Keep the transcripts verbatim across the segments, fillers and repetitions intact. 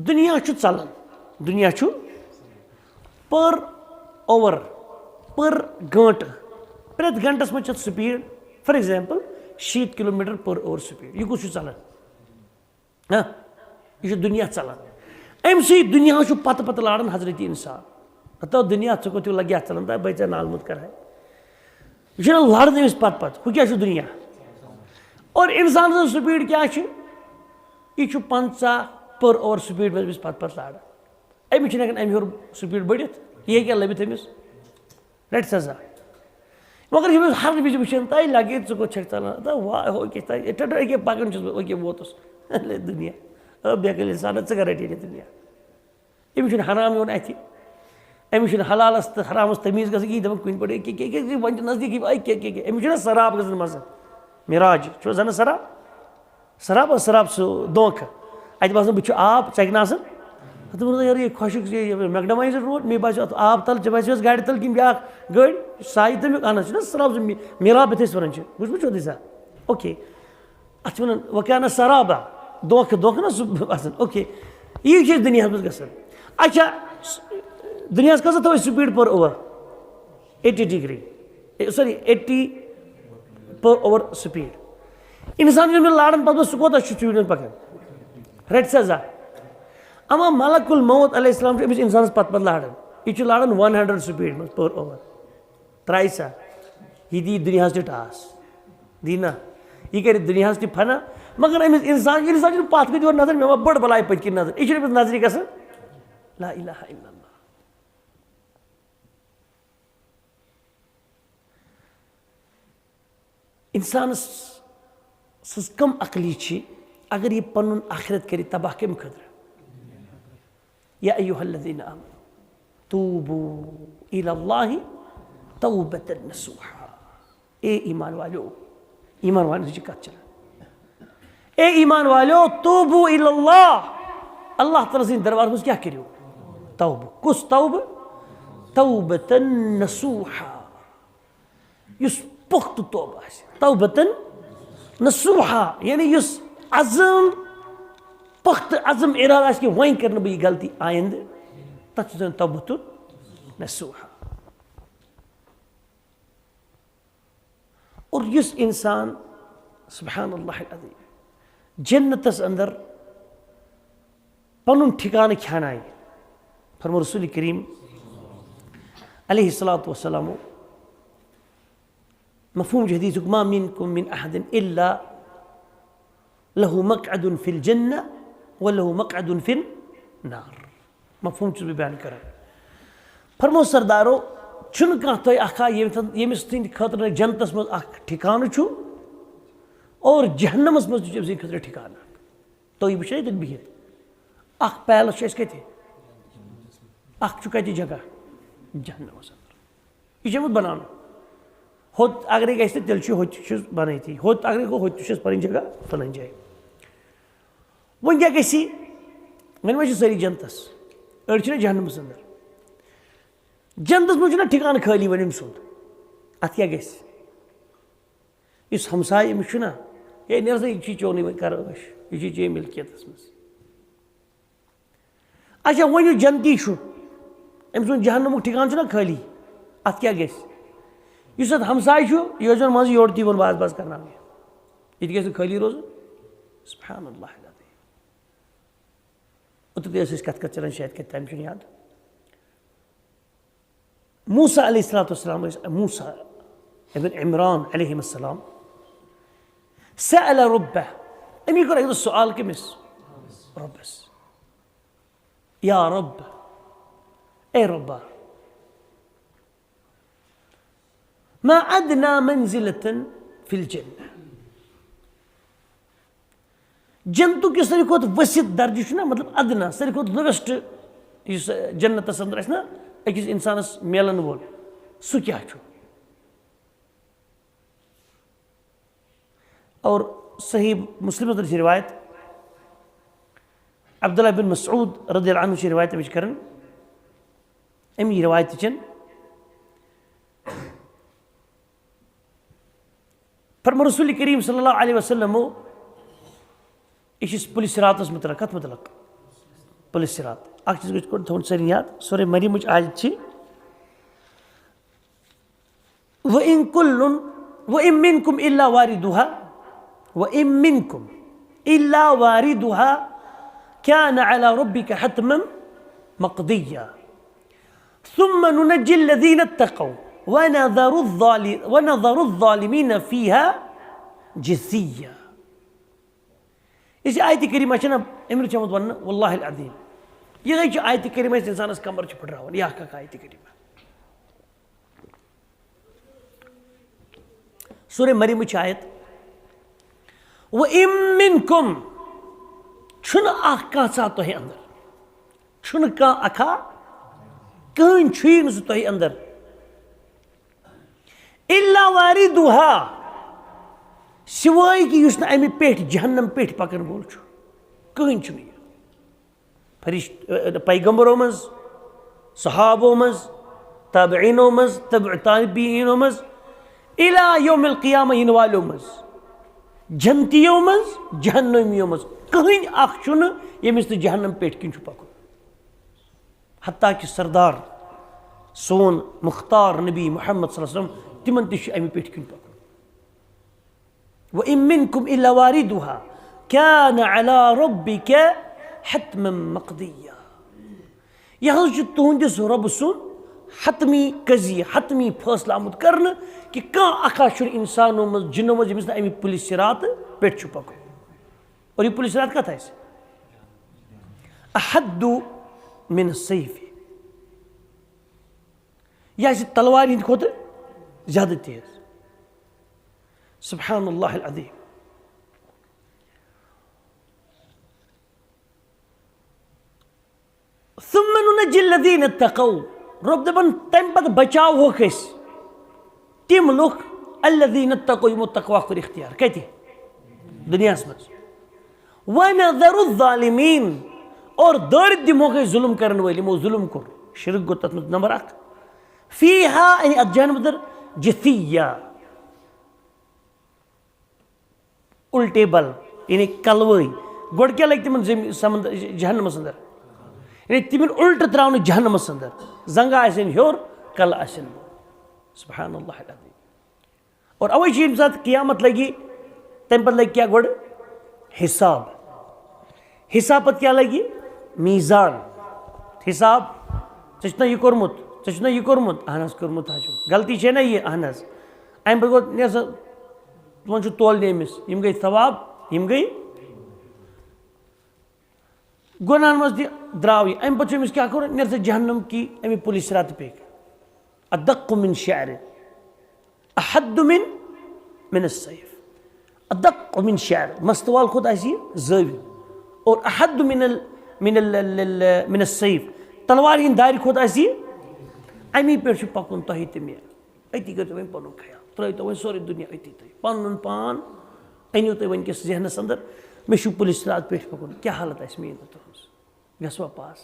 دُنیا چھُ ژلان، دُنیا چھُ per hour، per گٲنٛٹہٕ، پرٛٮ۪تھ گھنٹس منٛز چھِ اَتھ speed، for example، شیٖتھ kilometre per hour speed۔ یہِ کُس چھُ ژلان؟ ہاں، یہِ چھُ دُنیا ژلان۔ أمۍ سٕے دُنیاہس چھُ پتہٕ پتہٕ لاران حضرت انسان۔ ہتو دُنیا، ژٕ کوٚت ہیوٗ لگہِ ژلان، تہٕ بہٕ ژےٚ نالمُت کرٕ ہا۔ یہِ چھُنہ لاران أمِس پتہٕ پتہٕ، ہُہ کیٛاہ چھُ دُنیا؟ اور انسان سٕنٛز speed کیٛاہ چھِ؟ یہِ چھُ پنٛژاہ per hour speed منٛز أمِس پتہٕ پتہٕ لاران۔ أمِس چھِنہٕ ہٮ۪کان اَمہِ ہیوٚر speed بٔڑِتھ، یہِ ہیٚکہِ لٔبِتھ أمِس۔ رٹہِ سزا۔ مگر یہِ چھُ أمِس ہر وِزِ وٕچھان، تۄہہِ لگہِ، ژٕ کوٚت چھکھ ژلان؟ دَپان، واے، ہو کیٛاہ تۄہہِ، ٹَٹَر أکیٛاہ پکان چھُس بہٕ، أکیٛاہ ووتُس۔ لے دُنیا، او بے عقل انسان، ژٕ کر رٹہِ یہِ دُنیا؟ أمِس چھُنہٕ حرام یِوان اَتھِ، أمِس چھُنہٕ حلالس تہٕ حرامس تمیٖز گژھان کِہیٖنۍ۔ دَپان کُنہِ پٲٹھۍ، ییٚکیٛاہ، ییٚکیٛاہ، ییٚکیٛاہ، وۄنۍ چھُ نزدیٖکی، أکیٛاہ، ییٚکیٛاہ، ییٚکیٛاہ۔ أمِس چھُنہ سراب گژھان منٛزٕ، معراج چھُ زَنہٕ سراب، سراب، سراب سُہ دھوکہٕ۔ اَتہِ باسان بہٕ چھُ آب، ژَکہِ نہٕ آسان۔ ہَتہٕ ووٚن، یارٕ، یہِ خۄشک، یہِ، یہِ میکڈمایزڈ روڈ، مےٚ باسیو اَتھ آب تَل، ژےٚ باسیوس گاڑِ تَل کِنۍ بیٛاکھ گٲڑۍ، سایہِ تَمیُک، اَہَن حظ، چھُنہ سراب سُہ می-، میٖراب یَتھ أسۍ وَنان چھِ، وٕچھ، وٕچھو تُہۍ سا۔ اوکے۔ اَتھ چھِ وَنان وَکانَ سَرابا، دھوکہٕ، دھوکہٕ نہ سُہ آسان۔ اوکے، یی چھِ أسۍ دُنیاہَس منٛز گژھان۔ اچھا، س-، دُنیاہَس کۭژاہ تھاوو أسۍ speed per hour؟ Eighty degree، A, sorry، eighty per hour speed۔ اِنسان ییٚلہِ مےٚ لاران پَتہٕ سُہ کوٗتاہ چھُ speed منٛز پَکان؟ رَٹہِ سا زانٛہہ۔ اما ملک الموت علیہ السلام چھُ أمِس اِنسانَس پَتہٕ پَتہٕ لاران۔ یہِ چھُ لاران one hundred speed منٛز per hour۔ ترٛایہِ سا، یہِ دی دُنیاہَس تہِ ٹاس۔ دی نہ، یہِ کَرِ دُنیاہَس تہِ فنا۔ مگر أمِس اِنسان، ییٚلہِ اِنسان چھُنہٕ پَتھ کُن دِوان نظر، مےٚ ما بٔڑ بَلاے پٔتۍ کِنۍ نظر، یہِ چھُنہٕ أمِس نظرِ گژھان۔ لا الہ الا اللہ۔ اِنسانَس سٕنٛز کم عقلی چھِ، اگر یہِ پَنُن آخرت کَرِ تباہ کَمہِ خٲطرٕ؟ یا ایھا الذین آمنوا توبوا الی اللہ توبۃ نصوحا۔ اے ایمان والیو، ایمان والٮ۪ن سۭتۍ چھِ کَتھ چلان۔ اے ایمان والیو، توبوا الی اللہ، اللہ تعالیٰ سٕنٛدِ دربارَس منٛز کیٛاہ کٔرِو؟ توبہٕ۔ کُس توبہٕ؟ توبۃ نصوحا۔ یُس پختہٕ توبہٕ آسہِ، توبۃ نصوحا، یعنی یُس عزم، پختہٕ عزم، ارادٕ آسہِ کہِ وۄنۍ کرٕ نہٕ بہٕ یہِ غلطی آیندٕ، تتھ چھِ وَنان توبۃ نصوحا۔ اور یُس انسان، سبحان اللہ العظیم، جنتس اندر پنُن ٹھکانہٕ کھیانایہِ، فرمو رسول کریم علیہ الصلوۃ والسلام، مفہوم چھُ حدیثُک، ما منکم من احد الا لہ مقعد فی الجنہ و لہ مقعد فی النار۔ مفہوم چھُس بہٕ بیان کران۔ فرمو سردارو، چھُنہٕ کانٛہہ تۄہہِ اکھ ہا ییٚمہِ ساتہٕ، ییٚمِس تُہنٛدِ خٲطرٕ نہٕ جنتس منٛز اکھ ٹھکانہٕ چھُ اور جہنمس منٛز تہِ چھُ أمۍ سٕنٛدِ خٲطرٕ ٹھکانہٕ اکھ۔ تُہۍ وٕچھِو ییٚتٮ۪ن بِہِتھ، اکھ پیلس چھُ اَسہِ کَتہِ؟ اکھ چھُ کَتہِ جگہ؟ جہنمس اندر۔ یہِ چھُ آمُت بناونہٕ۔ ہوٚت اگرے گژھِ تہٕ تیٚلہِ چھُ ہوٚتہِ چھُس بنٲیتھٕے، ہوٚت اگرے گوٚو، ہوٚتہِ چھُ اَسہِ پنٕنۍ جگہ، پنٕنۍ جاے۔ وۄنۍ کیٛاہ گژھِ؟ وۄنۍ ما چھِ سٲری جنتس؟ أڑۍ چھِنہ جہنمس اندر؟ جنتس منٛز چھُنہ ٹھکانہٕ خٲلی وۄنۍ أمۍ سُنٛد؟ اتھ کیٛاہ گژھِ؟ یُس ہمسایہِ أمِس چھُنہ، ہے، نیر سا، یہِ چھی چونٕے، وۄنۍ کرو أسۍ، یہِ چھی چے ملکیتس منٛز۔ اچھا، وۄنۍ یُس جنتی چھُ، أمۍ سُنٛد جہنمُک ٹھکانہٕ چھُنہ خٲلی، اتھ کیٛاہ گژھِ؟ یُس اتھ ہمسایہِ چھُ، یہِ ٲسۍ زن منٛزٕ یورٕ تہِ یِوان باز باز کرناونہِ، یہِ تہِ گژھِ نہٕ خٲلی روزُن۔ سبحان اللہ العظیم۔ اوترٕ تہِ ٲس اَسہِ کتھ کتھ چلان، شاید کتہِ تام، چھُنہٕ یاد۔ موسیٰ علیہ الصلوۃ والسلام ٲسۍ، موسیٰ ابن عمران علیہ السلام، سأل ربہ، أمی کوٚر اَکہِ دۄہ سوال کٔمِس؟ رۄبس۔ یا رب، اے رۄبا، ما ادنی منزلۃ فی الجنہ۔ جنتُک یُس ساروی کھۄتہٕ ؤسیت درجہٕ چھُ نہ، مطلب، ادنیٰ، ساروی کھۄتہٕ lowest یُس جنتس اندر آسہِ نہ أکِس انسانس میلن وول، سُہ کیٛاہ چھُ؟ اور صحیح مسلمس اندر چھِ روایت، عبداللہ بن مسعود رضی اللہ عنہ چھِ روایت امِچ کران، امی روایتٕچ۔ فرمو رسول کریم صلی اللہ علیہ وسلمو، یہِ چھِ پُلہِ صراطس متعلق، کتھ متعلق؟ پُلہِ صراط۔ اکھ چیٖز گژھِ گۄڈٕ تھاوُن سٲرِن یاد، سورہ مریمٕچ آیت چھِ، وَإِن كُلٌّ، وَإِن مِّنكُمْ إِلَّا وَارِدُهَا، وَإِن مِّنكُمْ إِلَّا وَارِدُهَا كَانَ عَلَى رَبِّكَ حَتْمًا مَّقْضِيًّا، ثُمَّ نُنَجِّي الَّذِينَ اتَّقَوْا وَنَذَرُ الظَّالِ-، وَنَذَرُ الظَّالِمِينَ فِيهَا جِثِيًّا۔ یُس یہِ آیتِ کریمہ چھےٚ نہ، أمۍ رُت چھےٚ آمُت وننہٕ، واللہ العظیم، یِہوٚے چھِ آیتِ کریمہ یۄس اِنسانَس کمر چھِ پھٕٹراوان، یہِ اکھ اکھ آیتِ کریمہ۔ سورہ مریمٕچ چھِ آیت، وَإِن مِّنكُمْ، چھُنہٕ اکھ کانٛہہ ژاہ تۄہہِ اندر، چھُنہٕ کانٛہہ اکھا، کٕہٕنۍ چھُیی نہٕ سُہ تۄہہِ اندر۔ الا واردها، سوائے کہ یُس نہٕ امہِ پیٹھۍ، جہنم پیٹھۍ پکن وول چھُ، کٕہٕنۍ چھُنہٕ یہِ۔ فرشت-، پیغمبرو منٛز، صحابو منٛز، تابعینو منٛز، تبع تابعینو منٛز، الی یوم القیامہ یِنہٕ والیو منٛز، جنتیو منٛز، جہنمیو منٛز کٕہٕنۍ اکھ چھُنہٕ ییٚمِس نہٕ جہنم پیٹھۍ کِنۍ چھُ پکُن۔ حتیٰ کہ سردار سون مختار نبی محمد صلی اللہ علیہ وسلم، تِمن تہِ چھُ امہِ پیٹھۍ کِنۍ پکُن۔ وَإِن مِّنكُمْ إِلَّا وَارِدُهَا كَانَ عَلَى رَبِّكَ حَتْمًا مَّقْضِيًّا۔ یہِ حظ چھُ تُہنٛدِس رۄبہٕ سُنٛد حتمی قضیہ، حتمی فٲصلہٕ آمُت کرنہٕ کہ کانٛہہ اکھا چھُنہٕ انسانو منٛز، جنو منٛز، ییٚمِس نہٕ امہِ پُلہِ صراط پیٹھ چھُ پکُن۔ اور یہِ پُلہِ صراط کتھ آسہِ؟ احد من السیف۔ یہِ آسہِ تلوارِ ہٕنٛدِ کھۄتہٕ زیادٕ تیز۔ سبحان اللہ العظیم۔ ثم ننجی الذین اتقوا، رۄب دپان، تمہِ پتہٕ بچاوہوکھ أسۍ تِم لُکھ، الذین اتقوا، یِمو تقوا کوٚر اختیار۔ کتہِ؟ دُنیاہس منٛز۔ ونذر الظالمین، اور دٲرِتھ دِمہوکھ أسۍ ظلم کرن وٲلۍ، یِمو ظلم کوٚر، شرک گوٚو تتھ منٛز نمبر اکھ۔ فیہا، یعنی اتھ جہنم اندر، جثیا، الٹے بل، یعنی کلوٲے۔ گۄڈٕ کیٛاہ لگہِ تِمن زٔمی-، سمندر، جہنمس اندر؟ یعنی تِمن الٹہٕ تراونہٕ جہنمس اندر۔ زنگہٕ آسن ہیوٚر، کلہٕ آسن بۄن۔ سبحان اللہ العظیم۔ اور اوے چھُ ییٚمہِ ساتہٕ قیامت لگہِ، تمہِ پتہٕ لگہِ کیٛاہ گۄڈٕ؟ حساب۔ حساب پتہٕ کیٛاہ لگہِ؟ میزان۔ حساب، ژےٚ چھُنا یہِ کوٚرمُت؟ ژےٚ چھُنا یہِ کوٚرمُت؟ اہن حظ، کوٚرمُت حظ چھُ۔ غلطی چھے نا یہِ؟ اہن حظ۔ امہِ پتہٕ گوٚو، نیر سا، وۄنۍ چھُ تولنہِ أمِس۔ یِم گٔے ثواب، یِم گٔے گۄناہن منٛز تہِ درٛاو یہِ۔ امہِ پتہٕ چھُ أمِس کیٛاہ کوٚرمُت؟ نیر سا جہنم کی، امی پُلہِ صراط پیٚکھ۔ ادق من شعر، احد من، من السیف۔ ادق من شعر، مستوال کھۄتہٕ آسہِ یہِ زٲویُل۔ اور احد من ال-، من ال-، ال-، ال-، من السیف، تلوارِ ہٕنٛدِ دارِ کھۄتہٕ آسہِ یہِ۔ امی پٮ۪ٹھ چھُ پکُن تۄہہِ تہِ مےٚ۔ أتی کٔرۍتو وۄنۍ پنُن خیال، ترٲیتو وۄنۍ سورُے دُنیا أتی تۄہہِ۔ پنُن پان أنِو تُہۍ وۄنۍ کِس ذہنس اندر، مےٚ چھُ پُلہِ صراط پٮ۪ٹھ پکُن۔ کیٛاہ حالت آسہِ میٛٲنۍ تہٕ تُہنٛز؟ گژھوا پاس؟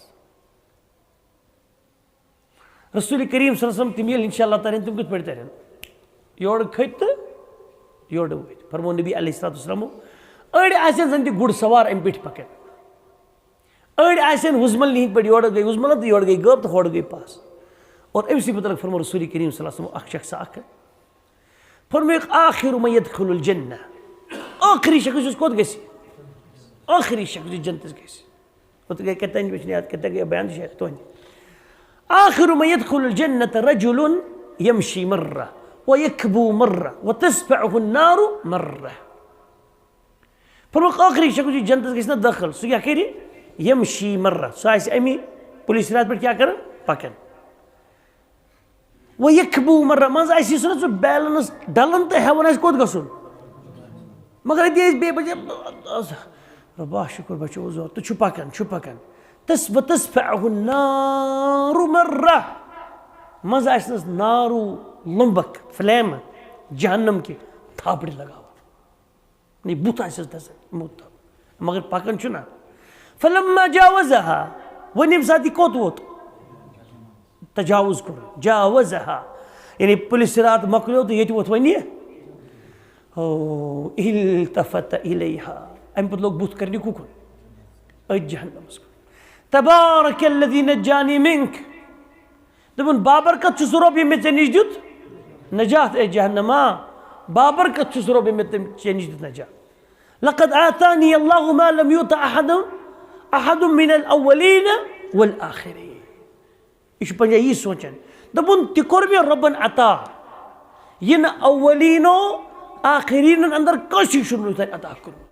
رسول کریم صلی اللہ علیہ وسلم تِم ییٚلہِ انشاءاللہ ترن، تِم کِتھ پٲٹھۍ ترن؟ یورٕ کھٔتۍ تہٕ یورٕ ؤتھۍ۔ فرموو نبی علیہ الصلوۃ والسلام، أڑۍ آسن زن تہِ گُر سوار امہِ پیٚٹھۍ پکان، أڑۍ آسن وُزمل نِہِنٛدۍ پٲٹھۍ، یورٕ گٔے وُزمل تہٕ یورٕ گٔے غٲب تہٕ ہورٕ گٔے پاس۔ اور أمۍ سٕے مُتعلق فرموو رسول کریم صلی اللہ علیہ وسلم اکھ شخص اکھ۔ فرمووُکھ، آخر من یدخل الجنہ، ٲخری شخص یُس کوٚت گژھِ؟ ٲخری شخص یُس جنتس گژھِ۔ پتہٕ گٔے کتہِ تانۍ، مےٚ چھُنہٕ یاد، کتہِ گٔے بیان، تہِ چھِ اَتہِ تُہنٛدِ۔ آخر من یدخل الجنة رجل یمشی مرہ ویکبو مرہ وتسفعہ النار مرہ۔ فرمووُکھ، ٲخری شخص یُس جنتس گژھِ نہ دٲخل، سُہ کیٛاہ کرِ؟ یمشی مرہ، سُہ آسہِ امی پُلہِ صراط پٮ۪ٹھ کیٛاہ کران؟ پکان۔ ویکبو مرہ، منٛزٕ آسہِ یُس نہ سُہ بیلنس ڈلان تہٕ ہٮ۪وان آسہِ کوٚت گژھُن۔ مگر أتی ٲسۍ بیٚیہِ بچے، رۄبا شُکر بچو زور، تہٕ چھُ پکان، چھُ پکان۔ تس وتسفعہ النار مرہ، منٛزٕ آسہِ نس نارو لمبک، فلیم، جہنم کہِ تھاپڑِ لگاوان۔ یعنی بُتھ آسٮ۪س دَزان، بُتھ۔ مگر پکان چھُ نہ۔ فلما جاوزها، وۄنۍ ییٚمہِ ساتہٕ یہِ کوٚت ووت؟ تجاوز کوٚر۔ جاوزها، یعنی پُلہِ صراط مۄکلیو تہٕ ییٚتہِ ووت وۄنۍ یہِ۔ او، التفت الیہا، امہِ پتہٕ لوٚگ بُتھ کرنہِ کُکُن؟ أتھۍ جہنمس کُن۔ تبارک الذی نجانی منک۔ دوٚپُن، بابرکت چھُ سُہ رۄب، ییٚمۍ مےٚ ژےٚ نِش دیُت نجات۔ اے جہنما، بابرکت چھُ سُہ رۄب، ییٚمۍ مےٚ تٔمۍ ژےٚ نِش دیُت نجات۔ لقد آتانی اللہ ما لم یؤت احد، احد من الاولین والآخرین۔ یہِ چھُ پنجابی سونچان۔ دوٚپُن، تہِ کوٚر مےٚ رۄبن عطا، یہِ نہٕ اولینو آخرینن اندر کٲنٛسی چھُنہٕ وُنیُک تام عطا کوٚرمُت۔